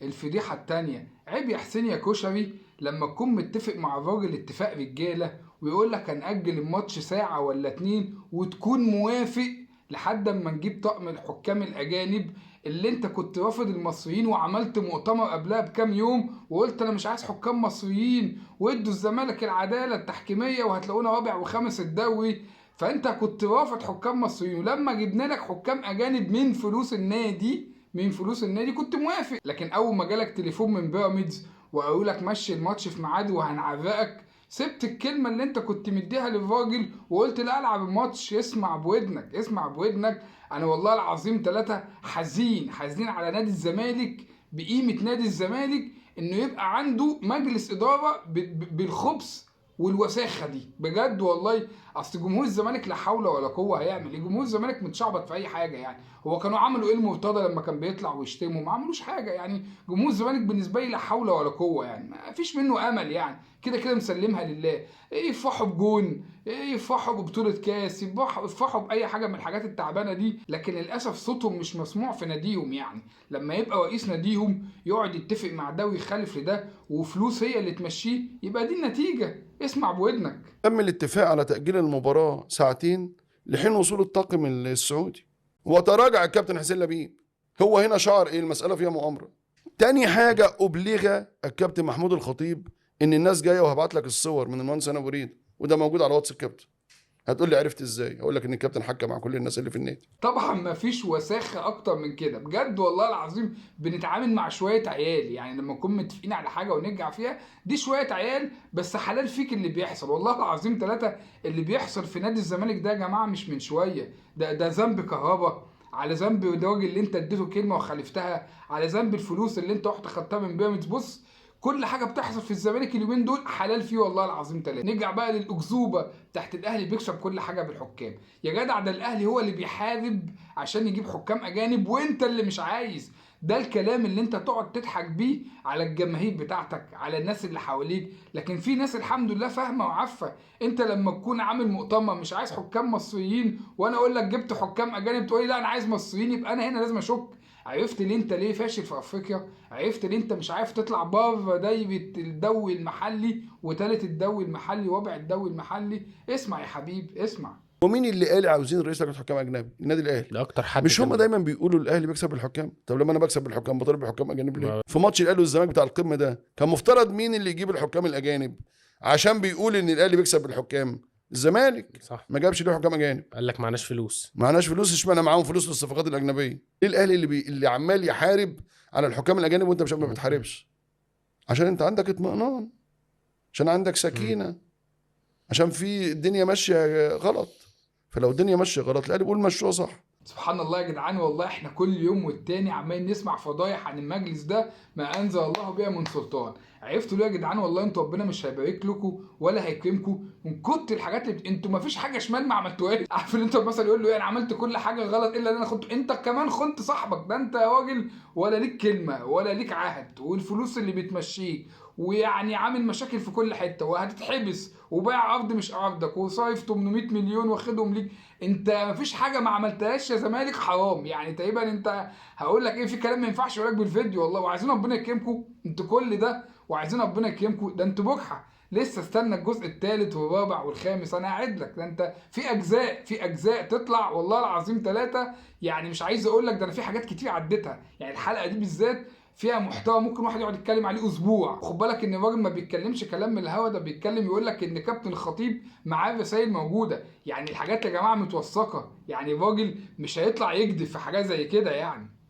الفضيحة التانية، عيب يا حسين يا كشري لما تكون متفق مع الراجل اتفاق رجاله ويقول لك هنأجل الماتش ساعة ولا اتنين وتكون موافق لحد اما نجيب طقم الحكام الاجانب اللي انت كنت رافض المصريين، وعملت مؤتمر قبلها بكام يوم وقلت انا مش عايز حكام مصريين وادوا الزمالك العدالة التحكيميه وهتلاقونا رابع وخامس الدوري. فانت كنت رافض حكام مصريين، ولما جبنا لك حكام اجانب من فلوس النادي، من فلوس النادي كنت موافق. لكن اول ما جالك تليفون من بيراميدز وقالوا لك مشي الماتش في ميعاده وهنعرقك، سبت الكلمة اللي انت كنت مديها للراجل وقلت لا العب الماتش. اسمع بودنك، اسمع بودنك. انا والله العظيم ثلاثة حزين، حزين على نادي الزمالك، بقيمة نادي الزمالك انه يبقى عنده مجلس ادارة بالخبث والوساخه دي بجد والله. اصل جمهور الزمالك لا حول ولا قوة، هيعمل ايه؟ جمهور الزمالك متشعبط في اي حاجة يعني. هو كانوا عملوا ايه المرتضى لما كان بيطلع ويشتمه؟ ما عملوش حاجة يعني. جمهور الزمالك بالنسبة لي لا حول ولا قوة يعني، ما فيش منه امل يعني، كده كده مسلمها لله. يفرحوا بجون، يفرحوا ببطولة كاس، يفرحوا باي حاجة من الحاجات التعبانة دي، لكن للاسف صوتهم مش مسموع في ناديهم يعني. لما يبقى رئيس ناديهم يقعد يتفق مع ده ويخالف لده وفلوس هي اللي تمشيه، يبقى دي النتيجة. اسمع بودنك. تم الاتفاق على تأجيل المباراة ساعتين لحين وصول الطاقم السعودي، وتراجع الكابتن حسين لبيب. هو هنا شعر ايه؟ المسألة فيها مؤامرة. تاني حاجة، أبلغ الكابتن محمود الخطيب إن الناس جاية، وهبعت لك الصور من المهندس هاني أبو ريد، وده موجود على واتس الكابتن. هتقول لي عرفت ازاي؟ هقول لك ان الكابتن حكى مع كل الناس اللي في النادي. طبعا مفيش وساخة اكتر من كده بجد والله العظيم. بنتعامل مع شوية عيال يعني، لما نكون متفقين على حاجة ونرجع فيها دي شوية عيال، بس حلال فيك اللي بيحصل والله العظيم ثلاثة. اللي بيحصل في نادي الزمالك ده يا جماعة مش من شوية، ده ذنب كهربا، على ذنب الراجل اللي انت اديته كلمة وخالفتها، على ذنب الفلوس اللي انت رحت خدتها من بيراميدز. بص كل حاجة بتحصل في الزمالك اليومين دول حلال فيه والله العظيم ثلاثة. نرجع بقى للاكذوبه تحت الاهلي بيكسب كل حاجة بالحكام. يا جدع ده الاهلي هو اللي بيحارب عشان يجيب حكام اجانب وانت اللي مش عايز. ده الكلام اللي انت تقعد تضحك بيه على الجماهير بتاعتك، على الناس اللي حواليك. لكن في ناس الحمد لله فاهمه وعارفه. انت لما تكون عامل مؤتمر مش عايز حكام مصريين وانا اقول لك جبت حكام اجانب تقول لي لا انا عايز مصريين، يبقى انا هنا لازم اشك. عرفت ليه انت ليه فاشل في افريقيا؟ عرفت ليه انت مش عارف تطلع بره دايرة الدوري المحلي وتالت الدوري المحلي ورابع الدوري المحلي؟ اسمع يا حبيب اسمع. ومين اللي قال عاوزين رئيس لجنة حكام اجنبي؟ النادي الاهلي. ده اكتر حد. مش هم دايما بيقولوا الاهلي بيكسب بالحكام؟ طب لما انا بكسب بالحكام بطالب بحكام اجانب ليه؟ في ماتش الاهلي والزمالك بتاع القمه ده كان مفترض مين اللي يجيب الحكام الاجانب؟ عشان بيقول ان الاهلي بيكسب بالحكام. الزمالك صح ما جابش ليه حكام اجانب؟ قال لك معناش فلوس. معناش فلوس، اشمعنى معاهم فلوس للصفقات الاجنبية؟ ليه الاهلي اللي عمال يحارب على الحكام الاجانب وانت مش ما بتحاربش؟ عشان انت عندك اطمئنان، عشان عندك سكينة، عشان في الدنيا ماشية غلط. فلو الدنيا ماشية غلط الاهلي بيقول مشوها صح. سبحان الله يا جدعان، والله احنا كل يوم والتاني عمالين نسمع فضايح عن المجلس ده ما انزل الله بها من سلطان. عرفتوا ليه يا جدعان؟ والله انتوا ربنا مش هيبارك لكم ولا هيكرمكم من كتر الحاجات اللي انتوا ما فيش حاجة شمال ما عملتوهاش. عارف ان انتوا مثلا يقول له ايه، انا عملت كل حاجة غلط الا ان انا خنت. انت كمان خنت صاحبك ده، انت يا راجل ولا ليك كلمة ولا ليك عهد، والفلوس اللي بتمشيك، ويعني عامل مشاكل في كل حتة، وهتتحبس، وبايع ارض مش ارضك، وصايف 800 مليون واخدهم ليك. انت مفيش حاجة ما عملتهاش يا زمالك، حرام يعني. تقريبا انت هقول لك ايه، في كلام ما ينفعش اقول لك بالفيديو والله. وعايزين ربنا يكرمكم انتوا كل ده، وعايزين ربنا يكرمكم. ده انتوا بجحه لسه، استنى الجزء الثالث والرابع والخامس، انا قاعد لك. ده انت في اجزاء، في اجزاء تطلع والله العظيم ثلاثة يعني. مش عايز اقول لك ده انا في حاجات كتير عديتها يعني. الحلقة دي بالذات فيها محتوى ممكن واحد يقعد يتكلم عليه اسبوع. خد بالك ان الراجل ما بيتكلمش كلام من الهوا، ده بيتكلم يقول لك ان كابتن الخطيب معاه رسائل موجودة يعني. الحاجات يا جماعة متوثقه يعني، الراجل مش هيطلع يكذب في حاجة زي كده يعني.